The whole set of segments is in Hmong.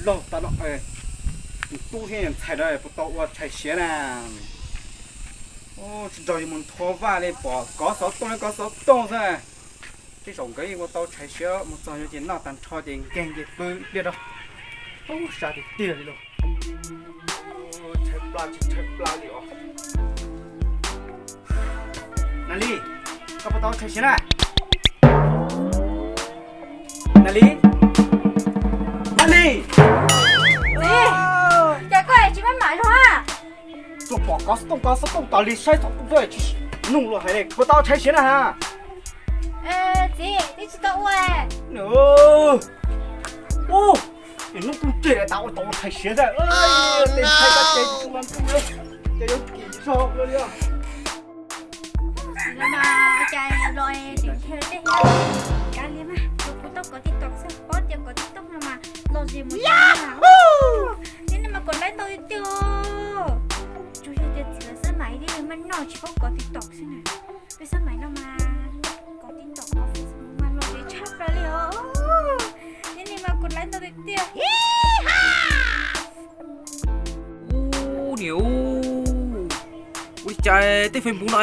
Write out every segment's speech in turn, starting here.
Laug tas no, tus tub thiab ntxhais no puas tau ua tshais siav na? Tsis nrog yus mus nthua vaj li, pom kov xov tooj li kov xov tooj xwb. Tej zaum nkawd yeej ua tau tshais siav, mus txog yuav ces noj tag nrho ces nkeeg ces pw ib pliag rau. Ub, sab tiag tiag li lauj. Tshaib plab tsis tshaib plab li os. Nali, koj puas tau tshais siav na? Nali, Nali. Txiv, cas koj tsis maj mam zog a? Tsuas pom kov xov tooj kov xov tooj tas li, saib xov tooj tsis nug los hais li, puas tau tshais siav na ha? Txiv, twb tsis tau ua. Ub, hnub kuj ceg tas ua tau tshais siav ntag. Tej ntshai kab ces tsis ua ntuj, ces yuav kim zog li. Los mas cas los tseem ntshe tej hnyav kav liam mas, kuv tau kov TikTok xwb, paub tias kov TikTok no mas los zem mus. Tib neeg mas kov laib ntau tiag tiag. Tsuas yog tias txiv lawv xab maim thiaj li maj noj tsis paub kov TikTok xwb na. Peb xab maim no mas kov TikTok kov Facebook mas los zem tshaj plaws li os. Tib neeg mas kov laib ntau tiag tiag. Ub niam, ua li cas tej Facebook no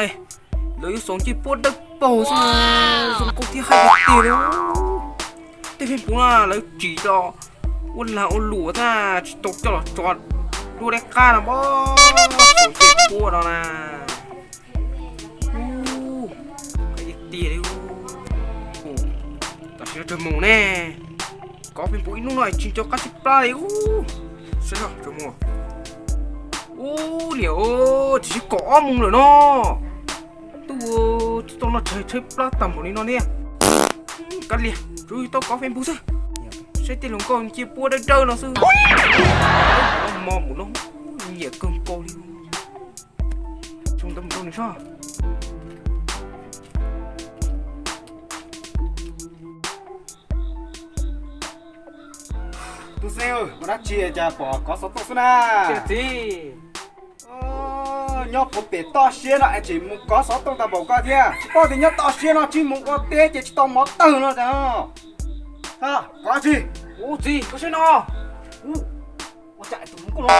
lawv yuav xaus ncej puab dawb paug xwb, zoo nkauj thiab haib tiag tiag li. Tej Facebook no lawv tsim los ua lag ua luam xwb, tsis tau coj los tso dua deb qab no mas, xaus ncej puab no na. Ub, tiag tiag li. Tam sim no raug moos ne, kov Facebook ib hnub no tsis nco qab tshaib plab li. Ub, saib no raug moos. Ub niam, tsis kom ob moos lawm no. Tuaj tsis tau noj tshais tshaib plab tag npaum li no thiab. Kav liam, tsuas yog tau kov Facebook xwb. Saib tej hluas nkauj ncej puab dawb dawb no xwb. Mo mus no, nyiam kawg nkaus li. Tso ntawd mus rau nws soj. Tub Xeeb, ua dab tsi cas pom kov xov tooj xwb na? Txiv, nyob puag pem toj siab no es tseem mus kov xov tooj tau npaum koj thiab. Tsis paub tias nyob toj siab no tsis mus ua teb ces tsis tau mov tawg no cas. Kov dab tsi? Ub txiv, koj saib no. Ua cas tus hluas nkauj no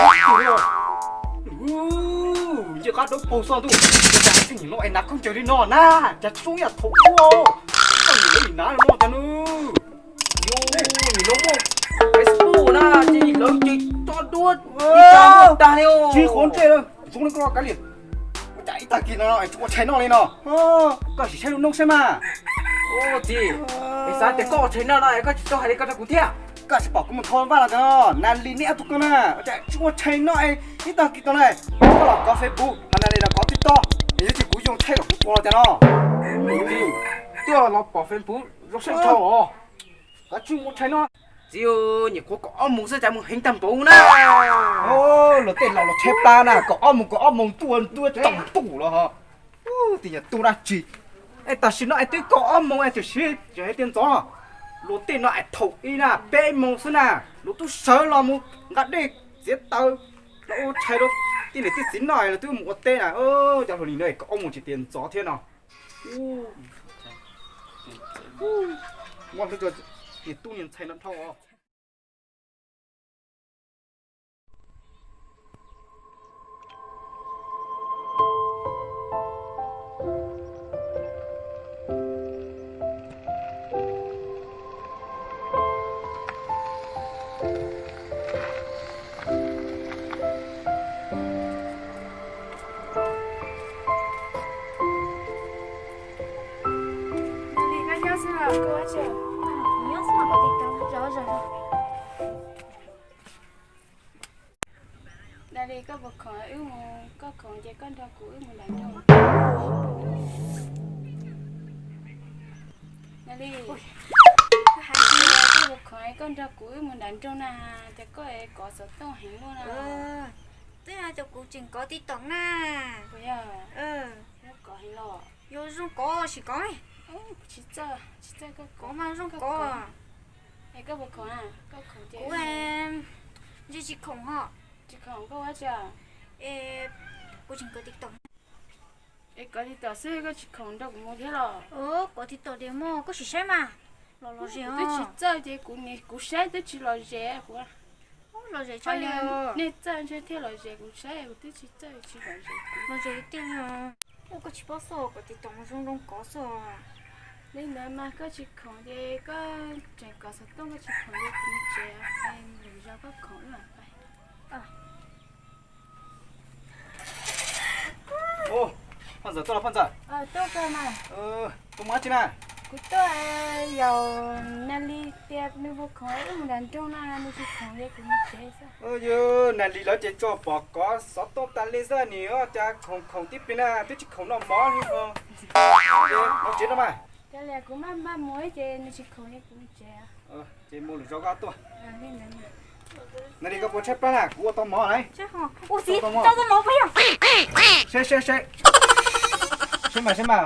ncej qab dawb paug xwb ntuj, ua cas txij nim no es hnav khaub ncaws li no na, cas tsis zoo ib yam thaum ub. Koj nim lawv nim hnav no cas nws, yus nim no muaj Facebook na, ces lawv ces tso duab ib tag li. Tsis quav ntsej, zoo li koj kav liam. Ua cas ib tag kis no es tsis ua tshais noj li no? Koj sim saib lub noob saib mas. Ub txiv, es xav tias koj ua tshais noj no es koj tsis tau hais li ko rau kuv thiab. Koj tsis pom kuv mus nthua vaj los cas no, Nas Lis niaj hnub koj na, ua cas tsis ua tshais noj es ib tag kis no na, koj los kov Facebook, ho Nas Lis los kov TikTok, es yuav cia kuv yoo tshais kom kuv puas los cas no? Txiv, twb los pom Facebook zoo saib dhau os. Koj tsis ua tshais noj. Txiv, nyuam qhuav kaum ob moos xwb cas mus heev tag npaum na. Luag tej laus los tshaib plab na, kaum ob moos kaum ob moos tuaj tuaj tsaus ntuj los ho. Ub, tej nyuag tub dab tsi. Es tam sim no es twb kaum ob moos es tiam sis tseem hais tias ntxov. Luag tej no es thaum ub na peb moos xwb na, luag twb sawv los mus nqa dej txiav taws los ua tshais rau tej niam tej txiv noj los twb mus ua teb na. Cov hluas nim no es kaum ob moos tseem tias ntxov thiab no. Muaj hlub rau niam tub niam ntxhais no dhau os. Nali, koj puas khoom wb mus, koj khoom ces koj nrog kuv wb mus nram nroog. Nali, koj puas khoom koj nrog kuv wb mus nram nroog na, ces koj es kov xov tooj heev luaj na. Twb yog tias kuv tseem kov TikTok na. Puas yog? Kov heev los? Yog zoo kov sim kov. Tsis txawj, tsis txawj koj kov mas zoo kov. Es koj puas khoom? Kuv ntshe tsis khoom ho. Tsis khoom koj ua cas? Es kuv tseem kov TikTok. Es kov TikTok xwb koj tsis khoom nrog kuv mus thiab los? Kov TikTok tias muaj koj sim saib mas. Los los zem os. Twb tsis txawj ces kuv, kuv saib twb tsis los zem kuv. Los zem tshaj li, nej txawj ntshe thiaj los zem, kuv saib kuv twb tsis txawj tsis los zem kuv. Los zem tiag li. Koj tsis paub xwb, koj tiv tauj zoo zoo kov xwb. Li ntawd mas koj tsis khoom ces koj tseem kov xov tooj, koj tsis khoom ces kuv mus tsev, lwm zaus koj khoom wb mam pais. Poj ntxawm tuaj los poj ntxawm. Tuaj, tuaj mus dab tsi na? Kuv tuaj, yog Nas Lis tias nws puas khoom wb mus nram nroog no, nws tsis khoom ces kuv mus tsev xwb. Yog Nas Lis lawv ces tso pom kov xov tooj tas li xwb nim, cas khoom khoom tib pliag na twb tsis khoom noj mov li os. Mus tsev no mas. Kuv maj maj mus ces nws tsis khoom ces kuv mus tsev. Ces mus lwm zaus koj tuaj. Nas Lis, koj puas tshaib plab na? Kuv ua tau mov lawm. Saib, saib, saib mas, saib mas,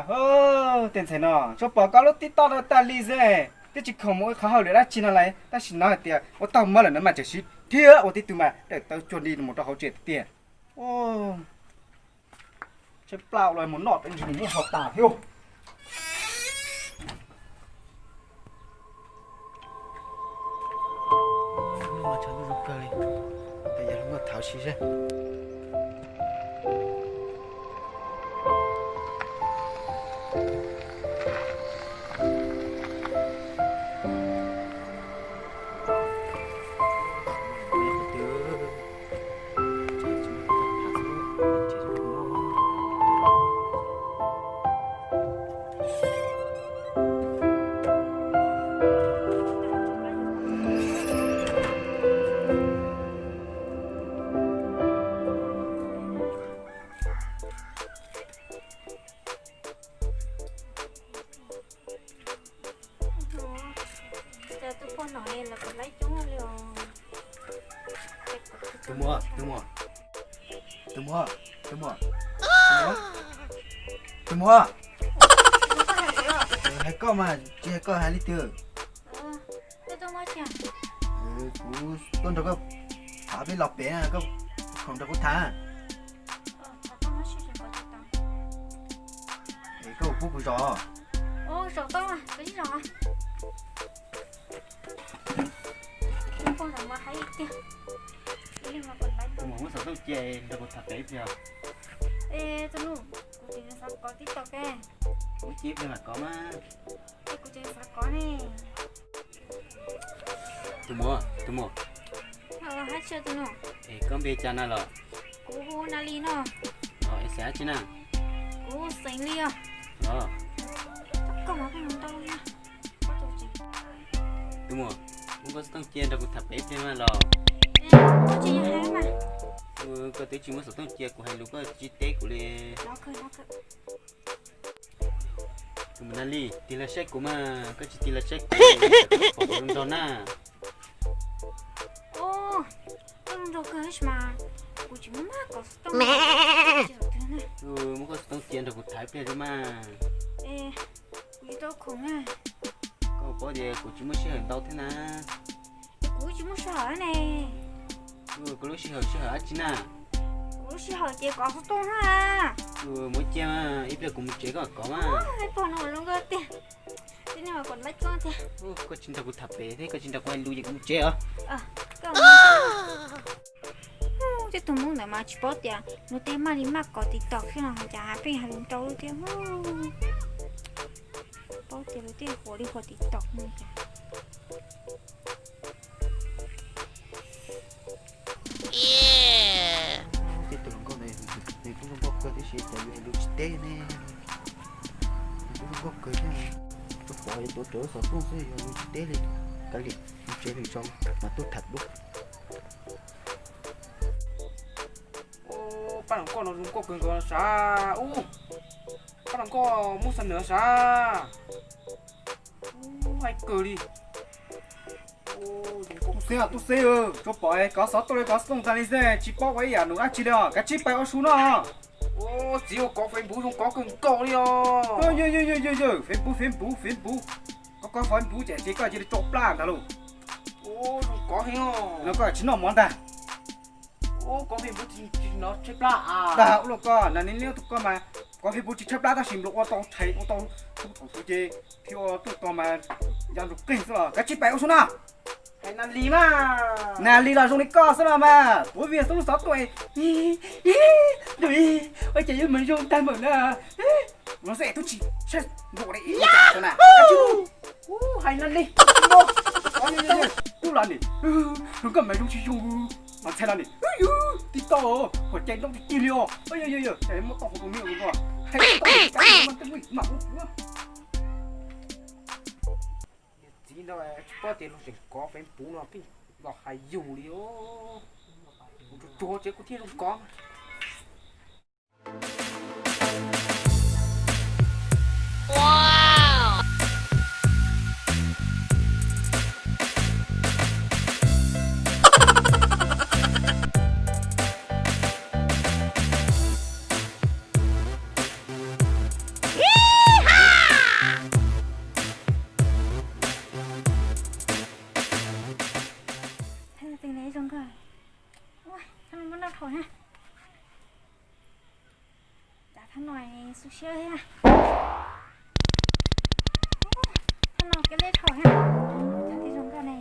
tej ntxhais no tso pom kov lub TikTok no tas li xwb, twb tsis khoom mus ua qhov hauj lwm dab tsi no lawm, tab sis hnov hais tias ua tau mov lawm no mas tseem siv thiab ua tib tug mas daim tawv cuag li mus rau hauv tsev tiag. Tshaib plab los mus noj ntsis mus muab ho tas thiab. Hnub no tshav ntuj zoo kawg li, yog hnub no thov si seb. Cas tus poj no los kom laib coob li os. Tus muam, tus muam, tus muam, tus muam, tus muam, hais koj mas tsis hais koj hais li twg? Kuv tuaj nrog koj tham peb los pem, koj khoom nrog kuv tham. Es koj puas pub kuv zov? Tus muam, muab xov tooj cia nrog kuv tham pem ib pliag. Tus nus, kuv tseem xav kov TikTok. Muab cia ib pliag mam kov mas. Kuv tseem xav kov ne. Tus muam, tus muam. Hais tsis tus nus. Es koj npe cas na los? Kuv hu Nas Lis no. Es xeem dab tsi na? Kuv xeem Lis os. Tus muam, muab koj xov tooj cia nrog kuv tham pem ib pliag mas los. Koj twb tsis muab xov tooj cia kuv hais lus koj tsis teb kuv li. Tus muam Nas Lis, tig los saib kuv mas, koj tsis tig los saib kuv, pom kuv zoo nraug na. Koj zoo nraug kawg mas, kuv tsis muaj maj kov xov tooj. Muab koj xov tooj cia nrog kuv tham ib pliag li mas. Kuv tsis tau khoom na. Koj paub tias kuv tsis muaj sij hawm ntau thiab na. Kuv tsis muaj sij hawm ne. Koj lub sij hawm sij hawm dab tsi na? Kuv lub sij hawm ces kov xov tooj na. Muab cia ib pliag kuv mus tsev koj kov mas. Pog no zoo nkauj tiag. Tib neeg mas kom laib coob tiag. Koj tsis nrog kuv tham pem thiab koj tsis nrog kuv hais lus ces kuv mus tsev os. Tej tug Hmoob ntawd mas tsis paub tias luag tej maj li maj kov TikTok xwb no cas pheej hais lus nrau thiab. Paub tias luag tej huam li huam TikTok no cas. Tej tus hluas nkauj ntawd nws kuj zoo nkauj kawg tiam sis cas yus hais lus tsis teb ne. Nws kuj zoo nkauj kawg thiab. Tuaj pom tuav rawv xov tooj xwb yus hais lus tsis teb li. Kav liam, mus tsev lwm zaus mas tuaj tham dua. Pab hluas nkauj no zoo nkauj kawg nkaus sav. Ub, pab hluas nkauj muab xa nws sav. Ub, hais kawg li. Tub Xeeb, tub Xeeb, tsuas pom kov xov tooj li kov xov tooj tas li xwb tsis paub ua ib yam num dab tsi li os, kav tsij pais ua su no. Txiv, ua kov Facebook zoo kov kawg nkaus li os. Facebook, Facebook, Facebook, koj kov Facebook ces ces koj cia li tsau plab ntag lauj. Zoo kov heev os. No koj tsis noj mov ntag. Kov Facebook tsis noj tsau plab a. Ntag ua luaj koj, Nas Lis Liab tus koj mas kov Facebook tsis tsau plab tab sis npluas ua tau rhais ua tau tub thaum xwb ces thiaj ua tuaj tog mas ya ntsus qeeg xwb los kav tsij pais ua su na. Hais Nas Lis mas, Nas Lis los zoo li koj xwb los mas, puav vim xub xov tuaj, ua cas yuav mas zoo tag npaum na. Los xwb es tub tsis saib nkaus li, hais Nas Lis, tub los nim, zoo nkauj mas zoo tsis zoo, mas txhais los nim, tib tau hom cai noob tiag tiag li os. Cas muab tau hauv tus me no, hais tau hais cai no mas tej muaj mam ua kuv. Txiv ntawd tsis paub tias luag tseem kov Facebook no pheej los hais yus li os. Kuv tsuag tsuag tsev kuv thiaj zoo kov. Thaj no muab noj dhau na. Cas thaj no xu siab thiab. Thaj no kev lej dhau thiab. Cas thiaj zoo nkauj ne.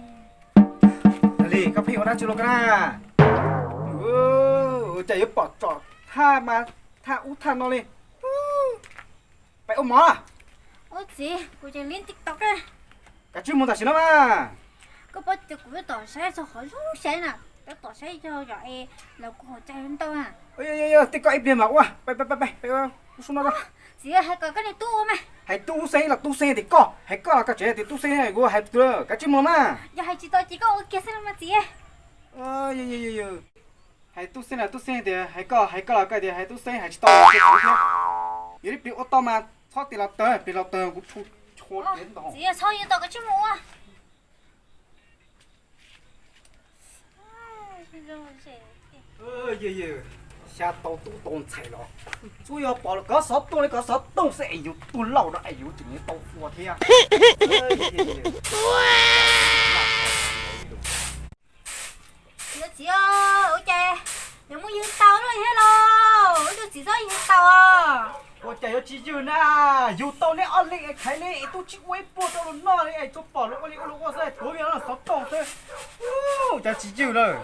Li koj pheej ua dab tsi los koj na? Ua cas yuav pom tsom thaj mas, thaj ub thaj no li. Peb ua mov. Ub txiv, kuv tseem li TikTok. Kav tsij mus tam sim no mas. Koj paub tias kuv yuav tom saib txog qhov zoo saib na, yuav tom saib txog yom es los kuv hauv cai ntau na. Tej koj ib pliag mas ua, peb peb peb peb ua sub no. Txiv, hais kom koj niag tub ua mas. Hais tub xeeb los tub xeeb tias koj, hais koj los koj tseem tias tub xeeb, kuv hais tus kav tsij mus mas. Yog hais tsis tau ces koj ua kiag xwb los mas txiv. Hais tub xeeb los tub xeeb tias hais koj, hais koj los koj tias hais tub xeeb, hais tsis tau thiab. Yog ib pliag ua tau mas txhob tias los tawg, pliag los tawg kuv tshua tshua tiav ntau. Txiv, txhob yuav tau, kav tsij mus ua. Xya tau tub tau ntxhais los tsuas yog pom kov xov tooj li kov xov tooj xwb es yus tuag laus no es yus tseem tau ua thiab. Txiv, ua cas yuav muab ywg tau lawm thiab los? Ib tug txiv txhob ywg tau. Ua cas yuav tsis ywg na, yug tau neb ob leeg es khaiv neb es tub tsis ua ib pluag rau luag noj li es tsuas pom luag ua li ua luag ua xwb, tuav vij los xov tooj xwb. Ua cas tsis ywg lawm?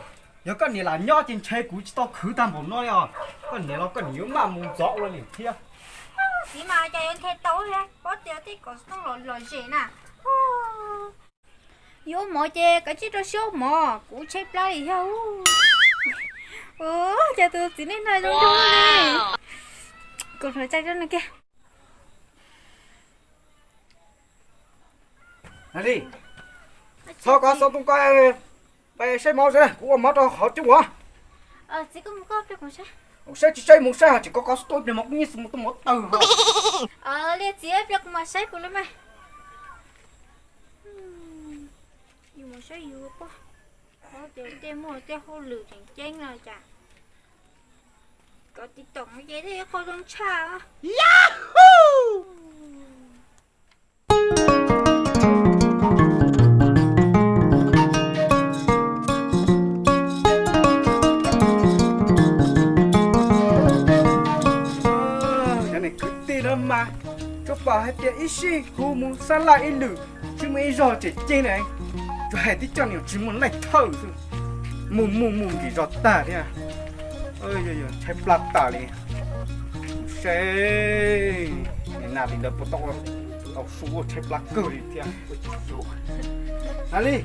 Yog koj niam lam nyob ces ntshe kuv tsis tau khwv tag npaum no li os. Koj niam los koj niam yuav maj mus ntxov ua li thiab. Txiv mas cas yuav nthe tau thiab, paub tias tej kom xov tooj los los zem na. Yuav mov ces kav tsij rau siab mov, kuv tshaib plab li thiab. Ua cas tus txiv neej no zoo zoo li. Kuv hluav taws rau nws kiag. Li, txhob kov xov tooj, koj saib mov, kuv ua mov rau hauv cub ua. Saib tsis saib mus saib, tseem kov kov xov tooj ib pliag mov kuv nyiaj xwb mus tuaj mov tawg. Li txiv, ib pliag kuv mam saib kuv li mas. Yus mus saib yus pog, paub tias tej muaj tej hauj lwm tseem ceeb no cas kov TikTok ces tej qhov zoo tshaj. Cov niam kwv tij no mas tsuas pom hais tias ib sij hu mus sab laj ib lwm, tsis muaj ib zog tseem ceeb na, tsuas hais tib co niag tsis muaj laij thawj xwb, mus mus mus nkim zog tag thiab. Tshaib plab tas li. Seb, Nas Lis ntawd puas tau, tau su tshaib plab kawg li thiab. Nas Lis,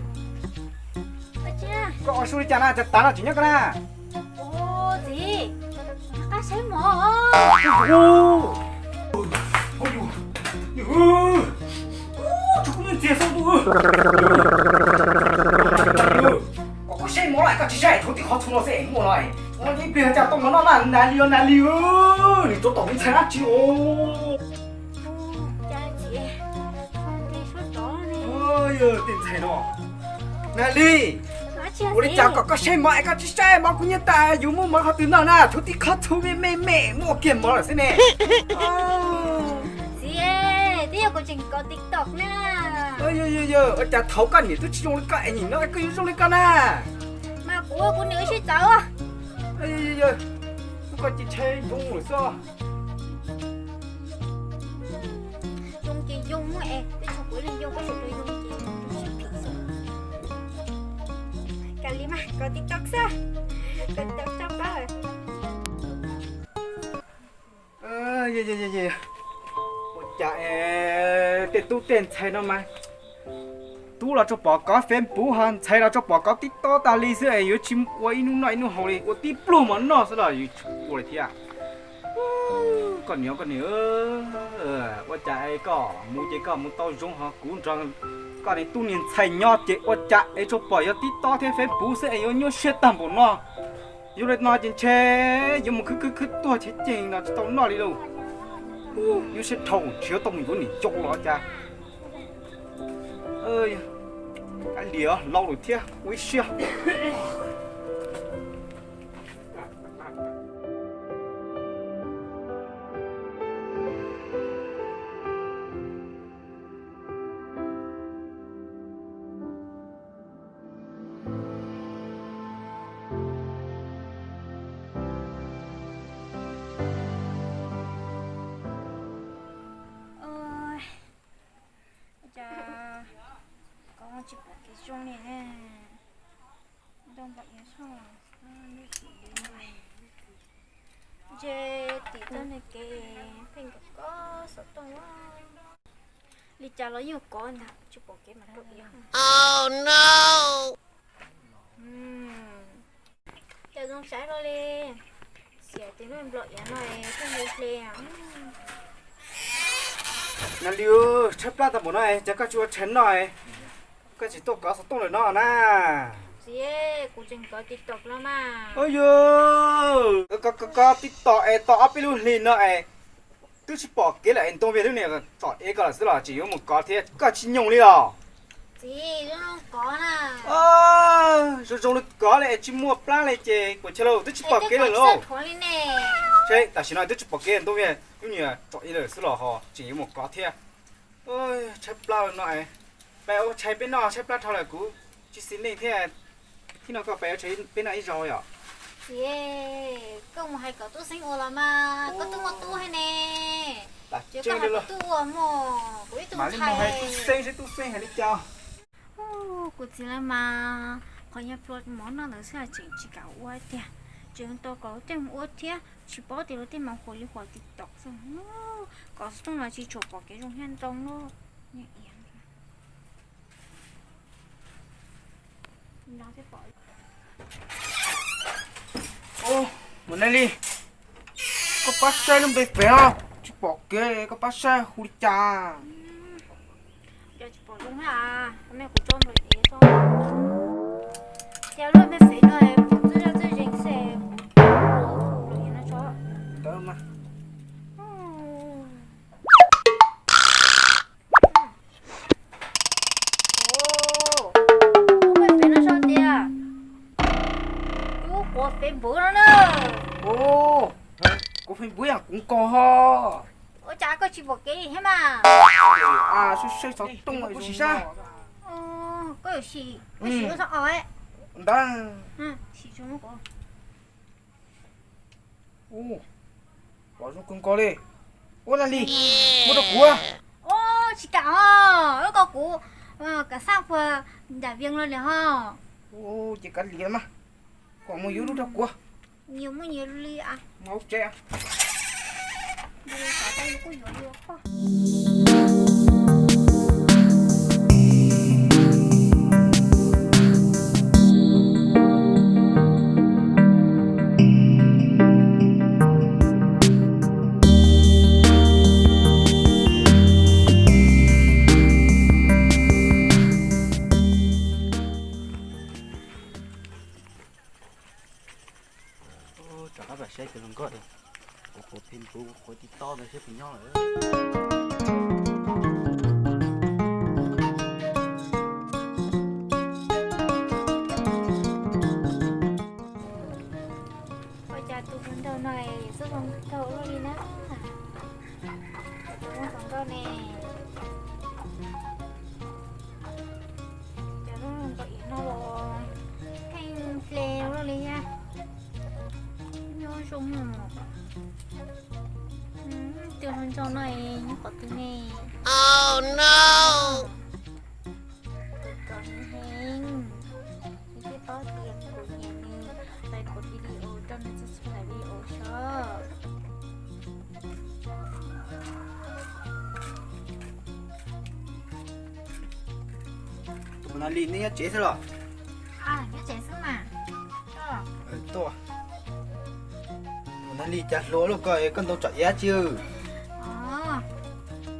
koj ua su li cas na, cas tas no tseem nyob koj na? Txiv, qab saib mov. Tsuas kuv ntxiag xwb. Kom koj saib mov los koj tsis saib, tshuav tib qhov txhuv no xwb es muaj no. Ib pliag cas tau mov noj na, Nas Lis, Nas Lis, nws tsov tom kuv ntxhais dab tsi os. Tej ntxhais no, Nas Lis, ua li cas kom koj saib mov es koj tsis saib mov kuv nyiaj tas, yus muaj mov qhov twg noj na, tshuav tib qhov txhuv me me me, muaj kiag mov lawm xwb ne. Txiv, twb yog kuv tseem kov TikTok na. Ua cas thaum koj niam twb tsis zoo li koj es nim no koj yuav zoo li koj na? Mas kuv, kuv niam ua sib txawv. Koj cia li ntshai ntsoov lawm xwb. Zoo ces zoo es, twb tsis kuv li zoo, koj tseem zoo ces zoo sib phim xwb. Ua cas es tej tub tej ntxhais no mas tub los tsuas pom kov Facebook ho ntxhais los tsuas pom kov TikTok tas li xwb es yuav tsis ua ib hnub noj ib hnub haus li, ua tib pluag mov noj xwb los yuav tsis ua li thiab. Koj niam koj niam, ua cas es koj mus ces koj mus tau zoo ho kuv nrog koj niag tub niag ntxhais nyob ces ua cas es tsuas pom yog TikTok thiab Facebook xwb es yuav nyuaj siab tag npaum no. Yog li no ces ntshe yuav mus khwv khwv khwv tuag cheem ceem los tsis tau noj li lauj. Nyuaj siab dhau, ntshe yuav tau mus yuav niam yau los cas. Kav liam, laus lawm thiab ua ib siab. Cas koj tsis pom kev zoo li ne? Ntoo nplaim iav soj, ntshe tim toj ne kev pheej kom koj xov tooj li cas los yeej kov ntag, tsis pom kev mas rau iav. Cas zoo saib luaj li, xiam tim lub nplaim iav no pheej hle hle. Nali, tshaib plab tag npaum no es cas koj tsis ua tshais noj, koj tsis tuaj kov xov tooj lawm no na? Txiv, kuv tseem kov TikTok los mas. Ua yus, kov kov TikTok es tau ob peb lub hlis no es twb tsis pom kev lawm es Ntoo Vias lub niag tsom ev koj lawm xwb los tseem yuav mus kov thiab, koj tsis nyoos li os. Txiv, zoo zoo kov na. Zoo zoo li kov li es tsis muaj plab li ces puas chaw lauj, twb tsis pom kev lawm lauj. Tam sim no twb tsis pom kev, Ntoo Vias lub niag tsom ev lawm xwb los ho tseem yuav mus kov thiab. Tshaib plab no, pais ua tshais peb noj, tshaib plab dhau lawm kuv tsis xis neej thiab. Thib no koj pais ua tshais peb noj ib zaug yom. Txiv, koj mus hais kom tub xeeb ua los mas, koj twb muaj tub thiab ne. Ces koj hais kom tub ua mog, kuv ib tug ntxhais. Tub xeeb seb tub xeeb hais li cas. Kuv txiv lawv mas qhov nyuag pluas mov noj ntawd xwb tseem tsis kam ua tiag, tseem tos kom luag tej mus ua thiab, tsis paub tias luag tej mas huam li huam TikTok xwb. Kov xov tooj los tsis tshua pom kev zoo thiab ntoo loj. Mus ne li, koj pab saib lub npe fev no, tsis pom kev, koj pab saib hu li cas. Cas tsis pom zoo thiab, kuv tso nplawm iav tso. Cas lub npe fev no kuv txawj zaj txawj zeeg xwb, nplawm iav no tso. Ntawd mas. Lub npe fev no sau tias Cub Quav Facebook no na. Kuv Facebook yam kuv nkaus ho. Ua cas koj tsis pom kev li thiab mas? Sawb sawb xov tooj kuv sim saib. Koj yuav sim, koj sim lub xov os. Ntawd. Sim tso. Ua, los zoo kawg nkaus li. Ua, Nali, muab rau kuv. Ua, tsis kam os, wb kom kuv kam xaj puag nram Vias los li ho. Ces kav liam mas, kom mus yuav lub rau kuv. Nyias muaj nyias li a. Mus ua tsev. Rov qab pam saib cov hluas nkauj, kuv qhuav Facebook, kuv qhuav TikTok ntawd seb puas nyob lawm. Ua cas tus hluas nraug no xub zoo nkauj luaj li na. Tus hluas nkauj ne, cov hluas nkauj ib no los kheej hle luaj li thiab. Nyob zoo. Tus hluas nraug no nyob qhov twg ne? Kuv kawm heev heev, nws thiaj paub tias kuv nyiam nws, pais kuv video rau nws txhua txhua daim video xwb. Mus Nas Lis, nej nyob tsev xwb los? Nyob tsev xwb mas. Tuaj. Mus Nas Lis, cas hluas luaj ko, koj ntoo tsom iav tsi?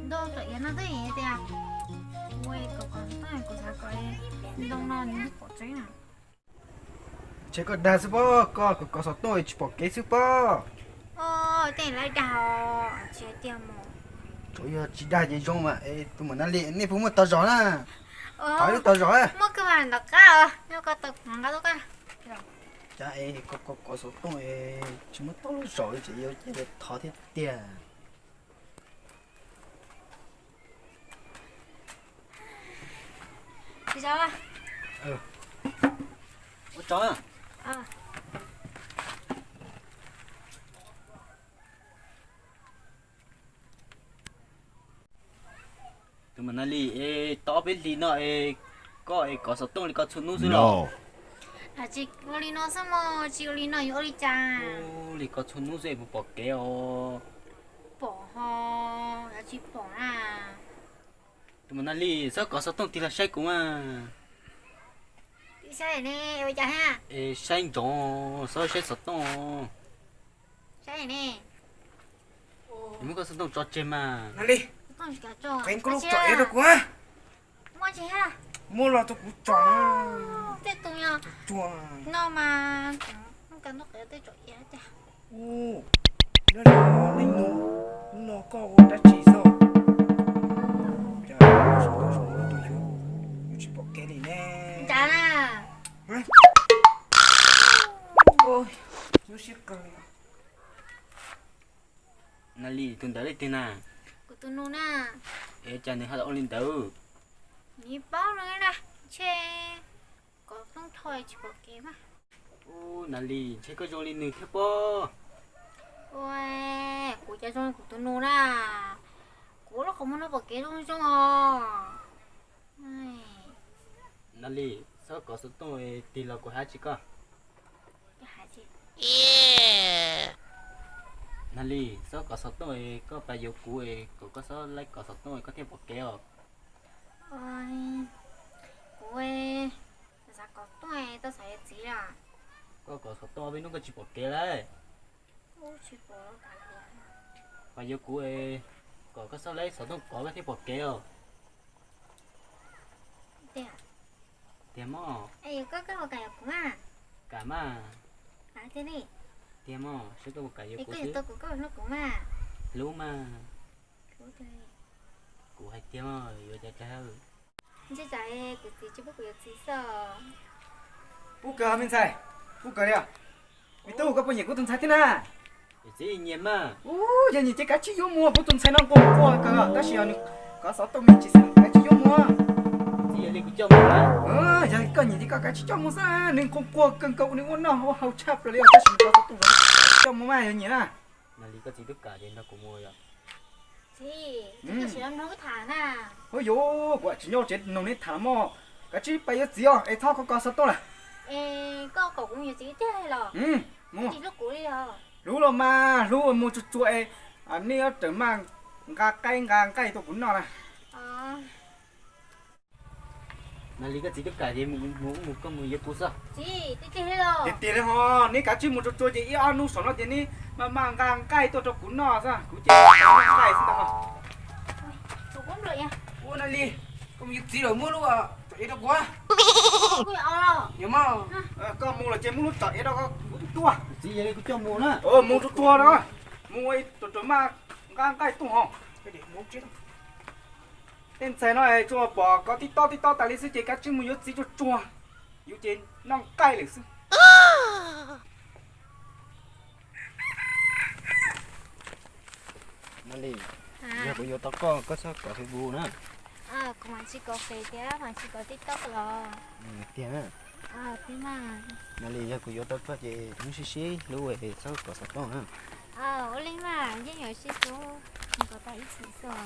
Ntoo tsom iav no twb tias ua kom kom kuv xav kom ntoo no nws pom tseeb na. Ntshe koj dag xwb pob, koj kom kov xov tooj tsis pom kev xwb pob. Tej lawv dag tsis hais tiag mas. Tsuas yog tsis dag ces zoo mas. Tus muam Nas Lis, nej puas muaj tog zog na? Thov ib lub tog zog. Muaj kawg mas, nram qab os, nyob ko taw nqa tuaj. Cas es koj kov xov tooj tsis muaj tog lub zog ces yuav cia li thov thiab tiag. Ua tsaug. Tus muam Nas Lis, es tau ob peb hlis no es koj es kov xov tooj li ko txhua hnub xwb los? Tsis ua li no xwb mog, tsis ua li no yuav ua li cas? Ua li ko txhua hnub xwb es puas pom kev os? Pom ho, yog tsis pom na. Tus muam Nas Lis, txhob kov xov tooj tig los saib kuv mas. Saib ne, ua cas ha? Es saib ntsoov, txhob saib xov tooj. Saib ne. Muab koj xov tooj tso tseg mas. Nas Lis, qheb koj lub tsom iav rau kuv. Muab los rau kuv tsom. Tej tus no mas, tej tsom iav tiag. Ub, nyob no, hnub no koj ua dab tsi xwb? Cas sawv ntawm sawv ntawm tus yus, yus tsis pom kev li ne. Lub siab kawg li. Nas Lis, tus ntawd leej twg na? Kuv tus nus na. Es cas nws ho ua li ntawd? Nws paub no na, ntshe kov xov tooj tsis pom kev mas. Ub, Nas Lis, ntshe koj zoo li nws thiab pob. Ua, kuv cas zoo li kuv tus nus na. Kuv lub qhov muag no pom kev zoo zoo os. Nas Lis, txhob kov xov tooj tig los kuv hais tsis koj. Nas Lis, txhob kov xov tooj, koj pab yuav kuv, kom koj txhob laib kov xov tooj koj thiaj pom kev os. Kuv xav kov tooj, tau xav yuav txiv os. Koj kov xov tooj peb hnub koj tsis pom kev lauj. Pab yuav kuv, kom koj txhob laib xov tooj kov koj thiaj pom kev os. Tiag mog. Kam mas. Tiag mog, saib koj puas kam yuav kuv xwb. Hlub mas. Kuv hais tiag mog, yuav cas cas. Pub kawg me ntxhais, pub kawg li. Me tub, koj puas nyiam kuv tus ntxhais thiab na? Txiv nyiam mas. Ub, yog nyiam ces kav tsij yuav mus, kuv tus ntxhais no nquag nquag kawg tab sis yog nws kov xov tooj me ntsis xwb, kav tsij yuav mus. Txiv, yog li kuv coj mus. Yog koj nyiam ces koj kav tsij coj mus xwb, nws nquag nquag kawg nkaus, nws ua noj ua haus tshaj plaws li tab sis nws kov xov tooj zoo, coj mus mas yog nyiam na. Nas Lis, koj txiv twb kam ces nrog kuv mus yom. Ub, yuav kuv tsis nyob tsev noog neb tham mog, kav tsij pab yuav txiv os, es txhob kov kov xov tooj lawm. Hlub los mas hlub, mus tsuag tsuag es nej yuav rawm maj nqa qaib nqa nqaij tuaj kuv noj na. Nas Lis, koj txiv twb kam ces mus, mus koj mus yuav kuv xwb. Tiag tiag li ho, neb kav tsij mus tsuag tsuag ces ib ob hnub saum no ces neb maj maj nqa nqaij tuaj rau kuv noj xwb, kuv ces nqaij xwb ntag. Ua Nas Lis, koj mus yuav txiv lawm muab lub tsom iav rau kuv. Koj mus lawm ces muab lub tsom iav rau kuv tuaj. Txiv, yog li kuv coj mus na. Mus tsuag tsuag na, mus ua tus rawm maj nqa nqaij tuaj ho. Tej ntxhais no tsuas pom koj tib tob tib tob tas li xwb ces kav tsij mus yuav txiv tsuag tsuag, yus ces noj nqaij lawm xwb. Nas Lis, yog kuv yuav tau koj, koj txhob kov Facebook na. Kuv mam tsis kov Facebook thiab mam tsis kov TikTok los. Tiag na. Nas Lis, yog kuv yuav tau koj ces wb sib sib hlub es txhob kov xov tooj na. Ua li mas, yeej yuav sib hlub, kov tau ib txhis xwb.